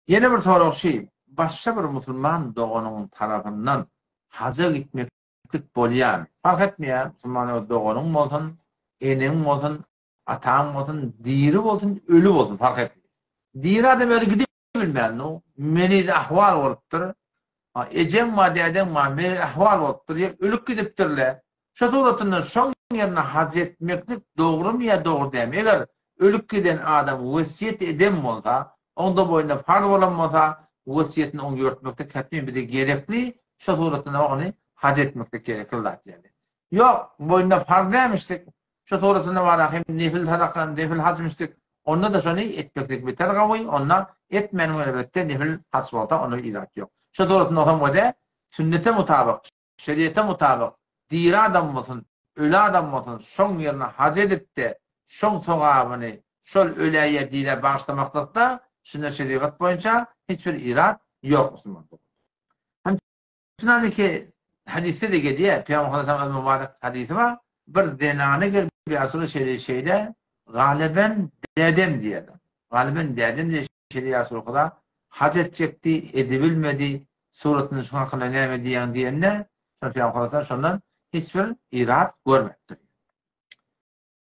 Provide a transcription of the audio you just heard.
Ýene bir sorag şi, başga bir musulman doganyň tarapyndan haja gitmeklik bolýarmy? Parh etmeýär, musulman öz doganyň bolsun, eneň bolsun, ataň bolsun, diri bolsun, öli bolsun parh etmeýär. Diri adam özi gidip bilmän, meniz ahwal bolupdyr. Ejeň bar, dädeň bar, meniz ahwal bolupdyr, ýa ölüp gidipdirle. Şo suratynda şoň ýerine haj etmeklik dogrumy ýa dogry dälmi? Eger ölüp giden adam wesýet eden bolsa, oňda boýnuna farz bolan bolsa, wesýetini oň ýörtmeklik hetmi bize gerekli, şo suratynda ony haj etmeklik gerekli zat ýaly. Ýok, boýnuna farz dälmişdik, şo suratynda bara hem nefil sadaka, nefil hajmyşdyk, onda-da şony etmeklik beter gawy, onda etmäniň elbetde nefil haj bolsa onda irat ýok. Şo suratynda bolsam göze sünnete mutabyk, Şeriýete mutabyk, diri adam bolsun, öli adam bolsun, şoň ýerine haj edip-de, şoň sogabyny şol ölä ýa dirä bagyşlamaklykda şunda şerigat boýunça hiç bir irat ýok musulman dogan. Hem çynaniki hadysda-da gelýär, Pygamber sallallahu aleyhi ve sellem mübarek hadysy bar, bir zenana gelip ýa Resulallah şeýle şeýle galeben dädem diýýär. Galeben dädem diýýär şeýle ýa Resulallah haj etjekdi, edibilmedi, Suratyny şu hakynda näme diýýäň diýende, şol Pygamber sallallahu şondan hiç bir irat görmepdir.